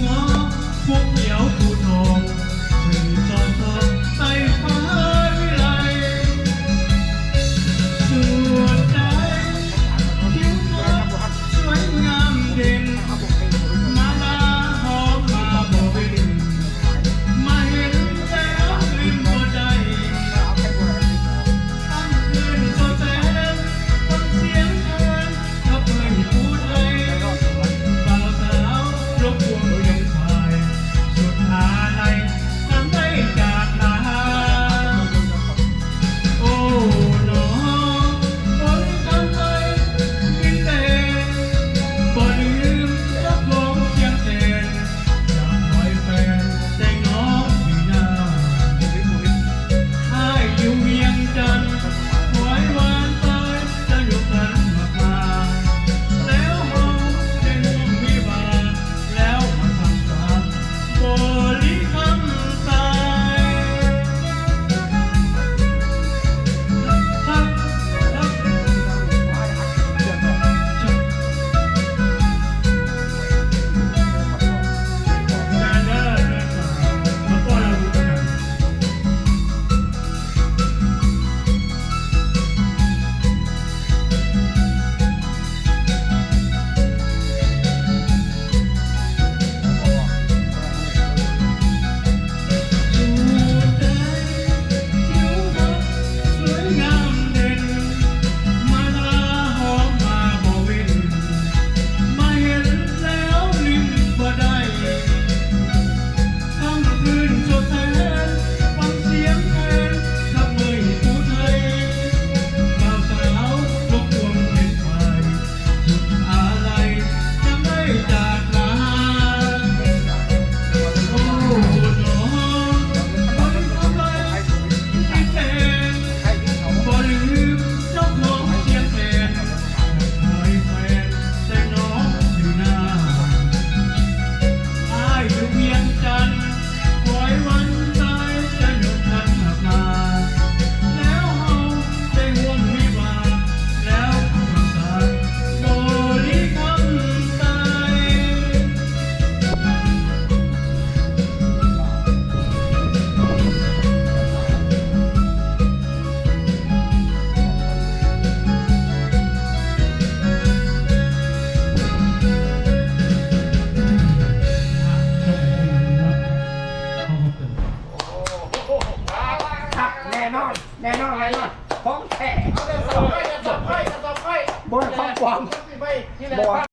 ງອກ ພູຂຽວພູທອງ ຂຶ້ນສອດສ່ອງໃສ່ຟ້າວິໄລ ສວນໃດ ທິວທັດສວຍງາມເດັ່ນ ມາລາຫອມມາບໍ່ເວັ້ນ ມາເຫັນແລ້ວລືມບໍ່ໄດ້ ຄ່ຳຄືນສົດແສງ ຟັງສຽງແຄນ ກັບເອີຍຜູ້ໄທ ບ່າວສາວລົບພວງພຽງພາຍ ສຸດອາໄລ ນຳໄດ້ຈາກລາ ໂອ້ ໜໍ ບໍລິຄຳໄທ ດິນແດນ ບໍ່ລືມເຈົ້າຂອງສຽງແຄນ ຢາກຄອຍແຟນແຕ່ງນ້ອງຢູ່ນາ ອ້າຍຢູ່ວຽງຈັນ ຄອຍຫວານຕາຍ ຈະຍົກຂັນໝາກມາ ແລ້ວເຮົາໄດ້ຮ່ວມວິວາ ແລ້ວມາສັງສາ ບໍລິຄຳໄທ ຄ່ຳຄືນສົດແສນ ຟັງສຽງແຄນ ຂັບເໝີຍຜູ້ໄທ ບ່າວສາວລົບພວງເປັນຝ່າຍ ສຸດອາໄລ ຈະໄດ້ຈາກລາ ໂອ້ ໜໍ ບໍ່ລືມຄຳໄລ ທີ່ແຄນ ບໍ່ລືມເຈົ້າຂອງສຽງແຄນ ຄອຍແຟນແຕ່ງນ້ອງຢູ່ນາ ອ້າຍຢູ່ວຽງຈັນ ຄອຍວັນຕາຍຈະຍົກຂັນໝາກມາ ແລ້ວເຮົາໄດ້ຮ່ວມວິວາ ແລ້ວທຳການບໍລິຄຳໄທ. ຄັກ ແນ່ນອນ ແນ່ນອນ ແນ່ນອນ ຂອງແທ້ ບໍ່ແມ່ນຂອງປອມ ບໍ່